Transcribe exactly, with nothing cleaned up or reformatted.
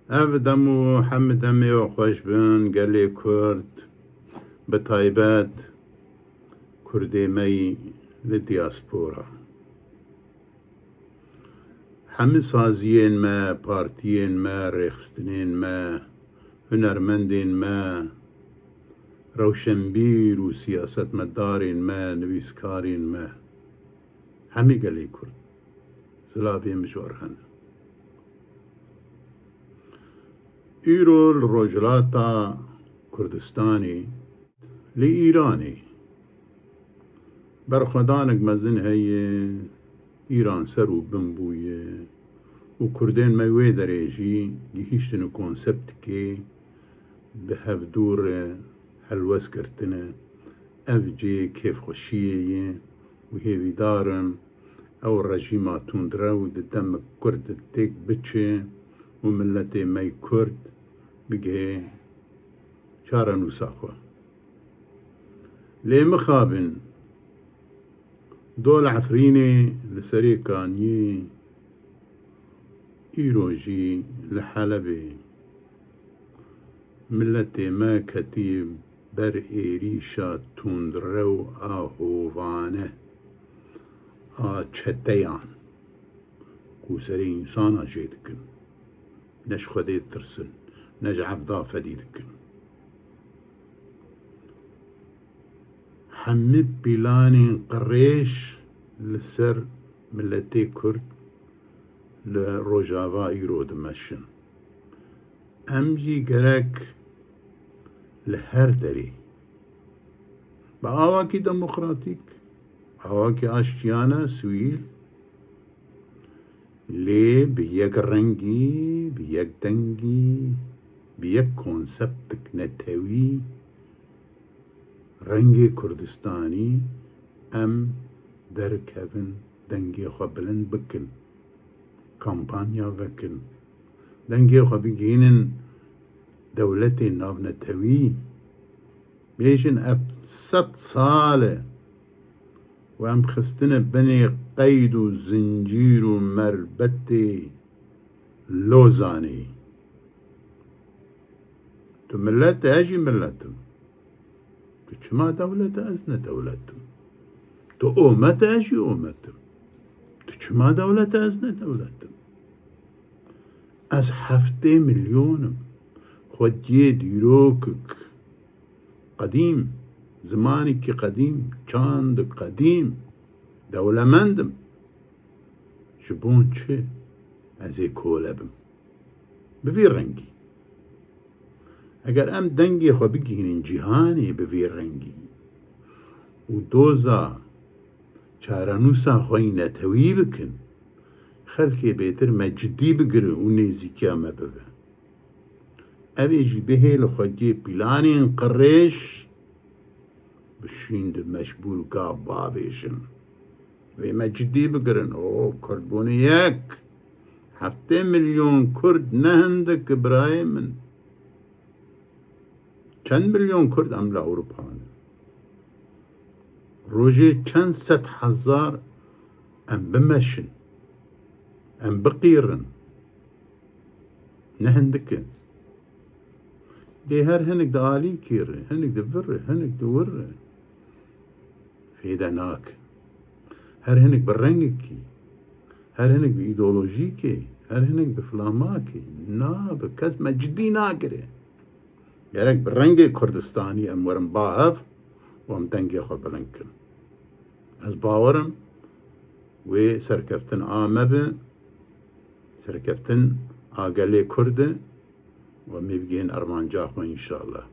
Ev dem û hemî demê we xweş bin, gelê Kurd, bi taybet Kurdê me yî li diaspora. Hemî saziyên me, partiyên me, rêxistinên me, hunermendên me, rewşenbîr û siyasetmedarên me, nivîskarên me, hemî gelê Kurd, silavê min ji we re hene. Îro li Rojhilata Kurdistanê, li Îranê, berxwedanek mezin heye, Îran ser û bin bûye û Kurdên me wê derê jî gihîştine konseptekê bi hevdû re helwest girtine. Ev cihê kêfxweşiyê ye û hêvîdar im ew rejîma tundrew di demik kurt de têk biçe û miletê me yê Kurd bigihê çarenûsa xwe. Lê mixabin, Dol Efrînê li serê kaniyê, îro jî li Helebê miletê me ketî ber êrîşa tundrew a hovane a çeteyan ku serê însana jê dikin. Ne ji Xwedê ditirsin, ne ji evda fedî dikin. Hemî pîlanên qirêj li ser miletê Kurd li Rojava îro dimeşin. Em jî gerek li her derê bi awakî demokratîk, awakî aştiyane, sivîl, lê bi yek rengî, bi yek dengî, bi yek konseptek netewî, rengê Kurdistanî, em derkevin, dengê xwe bilind bikin, kampanya vekin, dengê xwe bigihînin dewletên navnetewî, bêjin ev sed sal e û em xistine binê qeyd û zincîr û merbetê Lozanê. Tu milet e, ez jî milet im. Tu çima dewlet e, ez ne dewlet im. Tu omet e, ez jî omet im. Tu çima dewlet e, ez ne dewlet im. Ez heftê milyon im. Xwediyê dîrokik qedîm, zimanekî qedîm, çandik qedîm, dewlemend im. Ji bo çi ez ê kole bim? Bi vî rengî. Eger em dengê xwe bigihînin cîhanê bi vî rengî û doza çarenûsa xwe yî netewî bikin, xelkê bêtir me cidî bigire û nêzîkiya me bibe. Ev ê jî bihêle xwediyê pîlanên qirêj, bişîn di meşbûlga bavêjin. Wê me cidî bigirin. O, Kurd bûne yek. Heftê milyon Kurd ne hindik birayê min. Çend milyon Kurd em li Ewropa ne? Rojê çend sed hezar em bimeşin, em biqîrin. Ne hindik in. Lê her hinek di alîkî re, hinek di vir re, hinek di wir re. Fêde nake. Her hinek bi rengekî, her hinek bi îdeolojîkê, her hinek bi filamakê. Na, bi kes me cidî nagire. Gerek bi rengê Kurdistanî em werin ba hev û em dengê xwe bilind kin. Ez bawer im wê serkeftin a me be, serkeftin a gelê Kurd e û em ê bigihên armanca xwe înşallah.